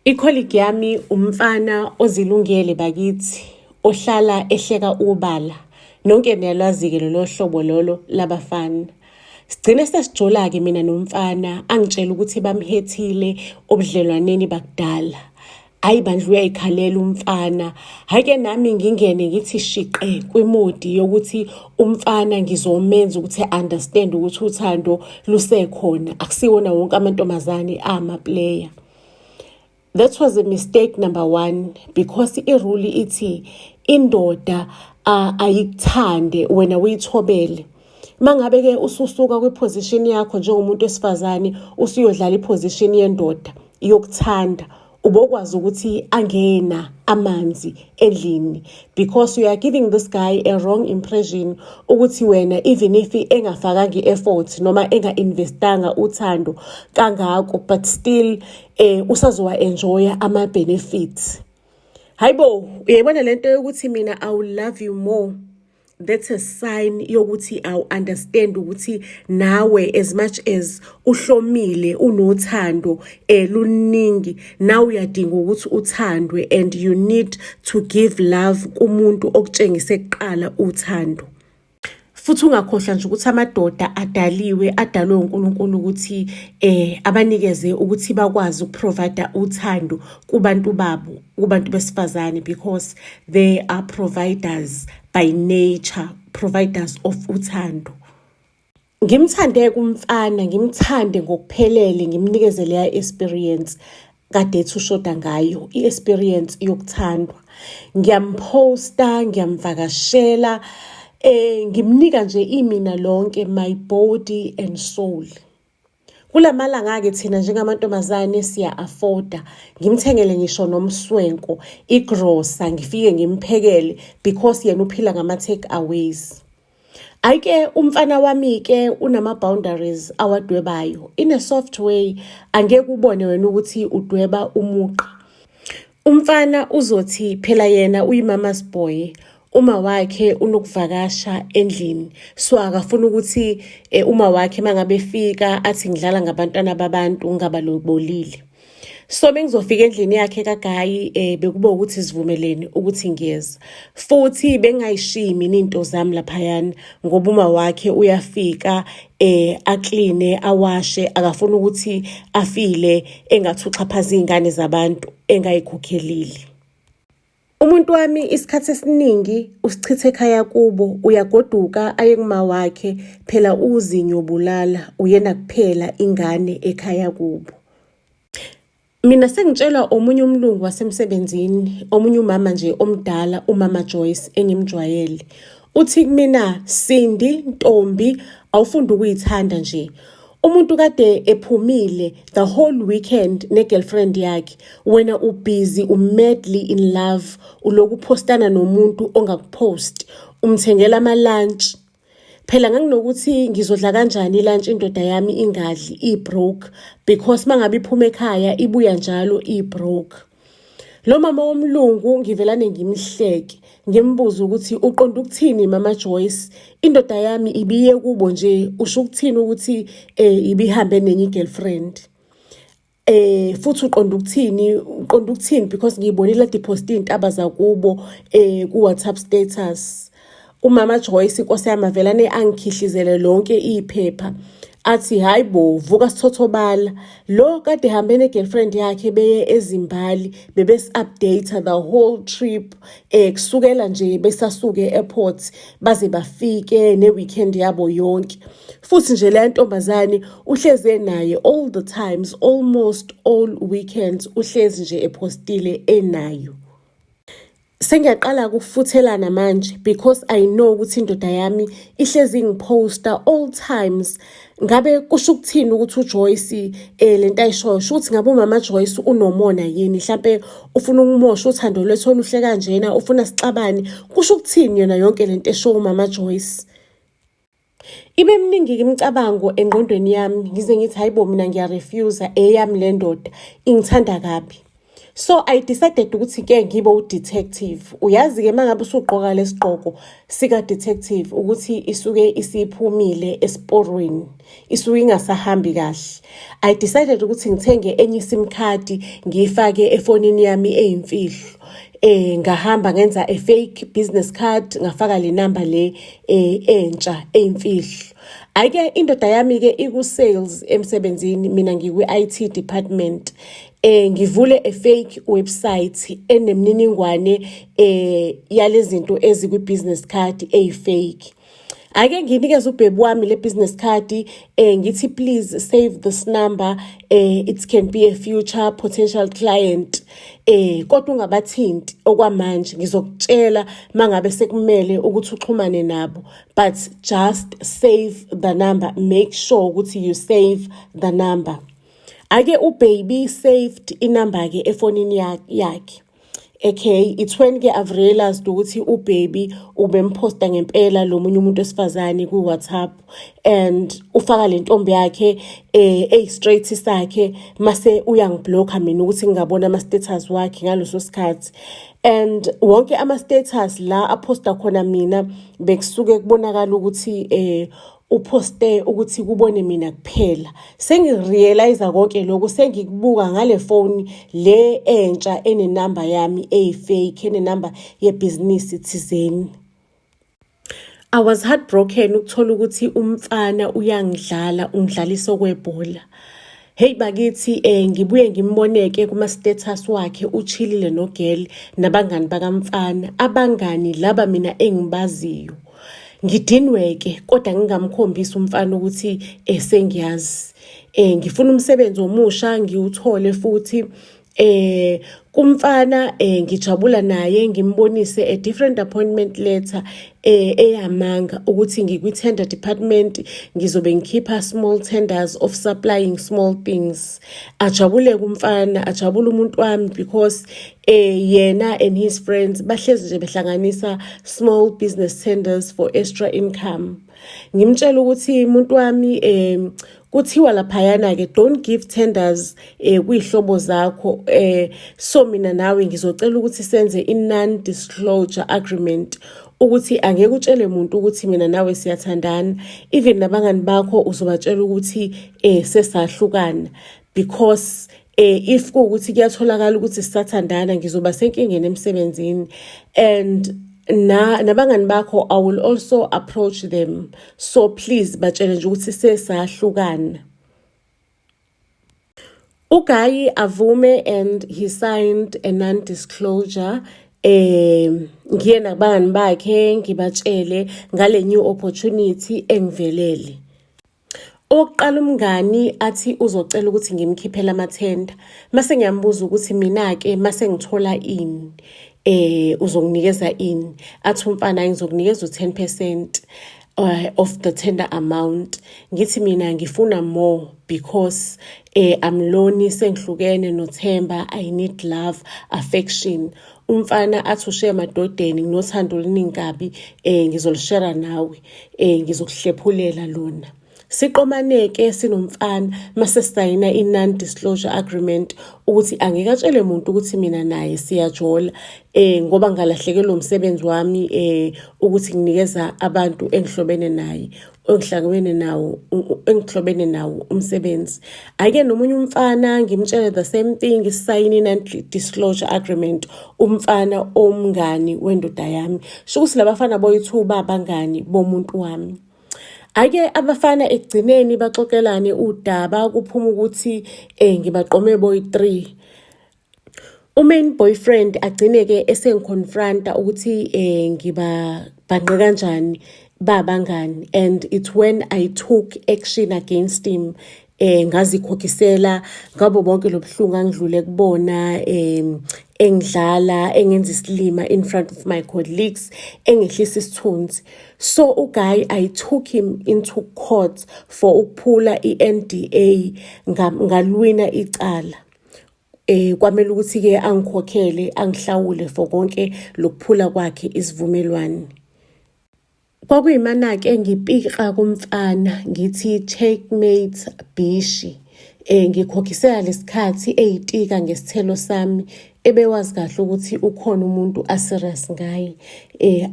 I-colleague yami umfana ozilungele bakithi ohlala ehleka ubala. Nonke niyalwazi-ke lolo hlobo lolo labafana. Sigcine sesijola-ke mina nomfana angitshela ukuthi bamhethile obudlelwaneni bakudala. Hhayi bandla uyayikhalela umfana. Hhayi-ke nami ngingene ngithi shiqe kwimodi yokuthi umfana ngizomenza ukuthi understand ukuthi uthando lusekhona. Akusiwona wonke amantombazane ama-player. That was a mistake number one because irule ithi indoda ayikuthande wena uyithobele. Mangabe ke ususuka kwiposition yakho njengomuntu wesifazane usuyodlala iposition yendoda yokuthanda ubokwazi ukuthi angena amanzi endlini because you are giving this guy a wrong impression ukuthi wena even if engafakanga i-effort noma enga-investanga uthando kangako but still usazowa enjoya ama-benefits. Hayibo, uyayibona lento yokuthi mina I will love you more, that's a sign yokuthi awu understand ukuthi nawe as much as uhlomile unothando luningi, nawe uyadinga ukuthi uthandwe and you need to give love kumuntu okutshengise kuqala uthando. Futhi ungakhohlwa nje ukuthi amadoda adaliwe, adalwe uNkulunkulu ukuthi abanikeze ukuthi bakwazi ukuprovide uthando kubantu babo, kubantu besifazane, because they are providers by nature, providers of uthando. Ngimthande kumfana, ngimthande ngokuphelele, ngimnikeze leya experience kade ethi ushoda ngayo, i-experience yokuthandwa. Ngiyamposta, ngiyamvakashela, ngimnika nje imina lonke, my body and soul. Kulamalanga-ke thina njengamantombazane siya-afforda, ngimthengele ngisho nomswenko, igrosa, ngifike ngimphekele because yena uphila ngama-take aways. Ayike umfana wami-ke unama-boundaries awadwebayo in a soft way, angeke ubone wena ukuthi udweba umugqa. Umfana uzothi phela yena uyi-mama's boy, uma wakhe unokuvakasha endlini, so akafuna ukuthi uma wakhe mangabe efika athi ngidlala ngabantwana babantu ngingabalobolile. So bengizofika endlini yakhe kagayi bekuba ukuthi sivumelene ukuthi ngiyeza. Futhi bengayishiyi mina iy'nto zami laphayana ngoba uma wakhe uyafika akline awashe, akafuni ukuthi afile engathi uxhaphaza iy'ngane zabantu engayikhokhelile. Umuntu wami isikhathi esiningi usichitha ekhaya kubo, uyagoduka aye kuma wakhe, phela uzinyo bulala, uyena kuphela ingane ekhaya kubo. Mina sengitshelwa omunye umlungu wasemsebenzini, omunye umama nje omdala, umama Joyce engimjwayele. Uthi kumina, Sindi ntombi, awufundi ukuyithanda nje. Umuntu kade ephumile the whole weekend ne-girlfriend yakhe, wena ubusy umadly in love, uloku upostana nomuntu ongakupost, umthengela ama-lunch. Phela nganginokuthi ngizodla kanjani ilunch indoda yami ingadli, i-broke, because mangabe iphuma ekhaya ibuya njalo i-broke. Lo mama womlungu ngivelane ngimhleke, ngimbuze ukuthi uqonda ukuthini mama Joyce, indoda yami ibiye kubo nje, usho ukuthini ukuthi ibihambe nenye i-girlfriend? Futhi uqonda ukuthini because ngiyibonile kade iposte iy'ntaba zakubo ku-WhatsApp status. Umama Joyce inkosi yami avelane angikhihlizele lonke iphepha athi hayi bo, vuka sithothobala, lo kade hambe ne-girlfriend yakhe beye ezimbali, bebesi-update the whole trip kusukela nje besasuke e-airport baze bafike ne-weekend yabo yonke. Futhi nje leya ntombazane uhleze naye all the times, almost all weekends uhlezi nje epostile enayo. Sengiyaqala ukufuthelana manje because I know ukuthi indoda yami ihlezi ingiposta all times. Ngabe kusho ukuthini ukuthi uJoyce lento ayishoyo, sho ukuthi ngabe umama Joyce unomona yini? Mhlampe ufuna ukumosha uthando lwethu oluhle kanjena, ufuna sixabane. Kusho ukuthini yona yonke lento esho umama Joyce? Ibe miningi-ke imicabango engqondweni yami, ngize ngithi hayi bo, mina ngiyarefuse, eyami le ndoda ingithanda kabi. So I decided ukuthi ke ngibe u-detective. Uyazi-ke uma ngabe usugqoka lesigqoko sika-detective ukuthi isuke isiphumile esiporweni, isuke ingasahambi kahle. I decided ukuthi ngithenge enye i-SIM card ngiyifake efonini yami eyimfihlo. Ngahamba ngenza a fake business card, ngafaka le number le entsha eyimfihlo. Hhayi-ke, indoda yami-ke iku-sales emsebenzini, mina ngikwi-IT department. Ngivule a fake website enemininingwane yalezi zinto ezikwi-business card eyi-fake. Ake nginikeze u-babe wami le business card, ngithi, "Please save this number, it can be a future potential client, kodwa ungabathinti okwamanje. Ngizokutshela mangabe sekumele ukuthi uxhumane nabo, but just save the number, make sure ukuthi you save the number." Ake u-baby saved inamba ke efonini yakhe. Okay, it's when ke I've realized ukuthi u-baby ubemphosta ngempela lo munye umuntu wesifazane ku-WhatsApp and ufaka le ntombi yakhe eyi-straight sakhe, mase uyangiblocka mina ukuthi ngingabona ama-status wakhe ngaleso sikhathi. And wonke ama-status la aphosta khona mina, bekusuke kubonakala ukuthi uposte ukuthi kubone mina kuphela. Sengirealize konke lokhu, sengikubuka ngale phone le entsha enenamba yami eyi-fake, enenamba yebhizinisi thizeni. I was heartbroken ukuthola ukuthi umfana uyangidlala, ungidlalisa okwebhola. Hey bakithi, ngibuye ngimboneke kuma status wakhe uchillile no-girl nabangani bakamfana, abangani laba mina engibaziyo. Ngidinwe-ke, kodwa ngingamkhombisi umfana ukuthi sengiyazi. Ngifuna umsebenzi omusha ngiwuthole futhi kumfana ngijabula naye, ngimbonise a different appointment letter eyamanga ukuthi ngikwi-tender department, ngizobe ngikhipha small tenders of supplying small things. Ajabule kumfana, ajabule umuntu wami, because yena and his friends bahlezi nje behlanganisa small business tenders for extra income. Ngimtshela ukuthi, "Umuntu wami, kuthiwa laphayana-ke don't give tenders kwiy'hlobo zakho, so mina nawe ngizocela ukuthi senze i-non-disclosure agreement ukuthi angeke utshele muntu ukuthi mina nawe siyathandana. Even nabangani bakho uzobatshela ukuthi sesahlukana, because if kuwukuthi kuyatholakala ukuthi sisathandana, ngizoba senkingeni emsebenzini, and na nabangani bakho I will also approach them. So please batshele nje ukuthi sesahlukana." U-guy avume and he signed a non-disclosure. Ngiye nabangani bakhe, ngibatshele ngale new opportunity engivelele. Okokuqala, umngani athi uzocela ukuthi ngimkhiphele amathenda, mase ngiyambuza ukuthi, "Mina-ke mase ngithola ini, uzonginikeza ini?" Athi umfana, "Ngizokunikeza u-10% of the tender amount." Ngithi mina ngifuna more because I'm lonely, sengihlukene noThemba, I need love, affection. Umfana athi, "Ushiye emadodeni, nginothando oluningi kabi, ngizolishera nawe, ngizokuhlephulela lona." Siqomane-ke sinomfana, mase sisayina i-non-disclosure agreement ukuthi angeke atshele muntu ukuthi mina naye siyajola, ngoba ngalahlekelwa umsebenzi wami ukuthi nginikeza abantu engihlobene naye, engihlangene nawo, engihlobene nawo umsebenzi. Ake nomunye umfana ngimtshele the same thing, sisayine i-non-disclosure agreement, umfana omngani wendoda yami. Sho ukuthi labafana boyi-two babangani bomuntu wami. Ake abafana ekugcineni baxoxelane udaba, kuphuma ukuthi ngibaqome boyi-three. U-main boyfriend agcine-ke esengiconfronta ukuthi ngibabhanqe kanjani babangani, and it's when I took action against him, ngazikhokhisela ngabo bonke lobuhlungu angidlule kubona, engidlala, engenza isilima in front of my colleagues, engehlisa isithunzi. So u-guy, I took him into court for ukuphula i-NDA, ngalwina icala. Kwamele ukuthi ke angikhokhele, angihlawule for konke lokuphula kwakhe isivumelwano. Kwakuyimana-ke ngipika kumfana, ngithi, "Checkmate, bishi." Ngikhokhisela lesikhathi eyitika ngesithelo sami ebewazi kahle ukuthi ukhona umuntu a-serious ngaye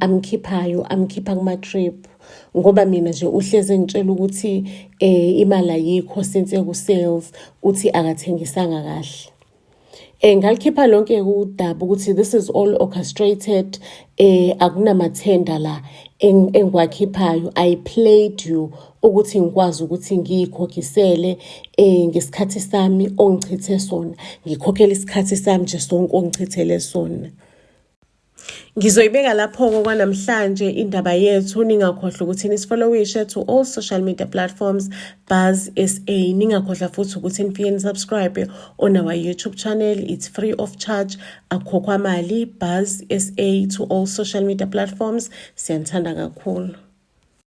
amkhiphayo, amkhipha kuma-trip, ngoba mina nje uhlezi engitshela ukuthi imali ayikho since eku-sales, uthi akathengisanga kahle. Ngalikhipha lonke udaba ukuthi this is all orchestrated, akunamathenda la engiwakhiphayo. I played you ukuthi ngikwazi ukuthi ngiyikhokhisele ngesikhathi sami ongichithe sona, ngikhokhele isikhathi sami nje sonke ongichithele sona. Ngizoyibeka lapho-ke kwanamhlanje indaba yethu. Ningakhohlwa ukuthi nisifollowishe to all social media platforms, Buzz SA. Ningakhohlwa futhi ukuthi nifike nisubscribe on our YouTube channel. It's free of charge, akukhokhwa mali. Buzz SA to all social media platforms. Siyanithanda kakhulu.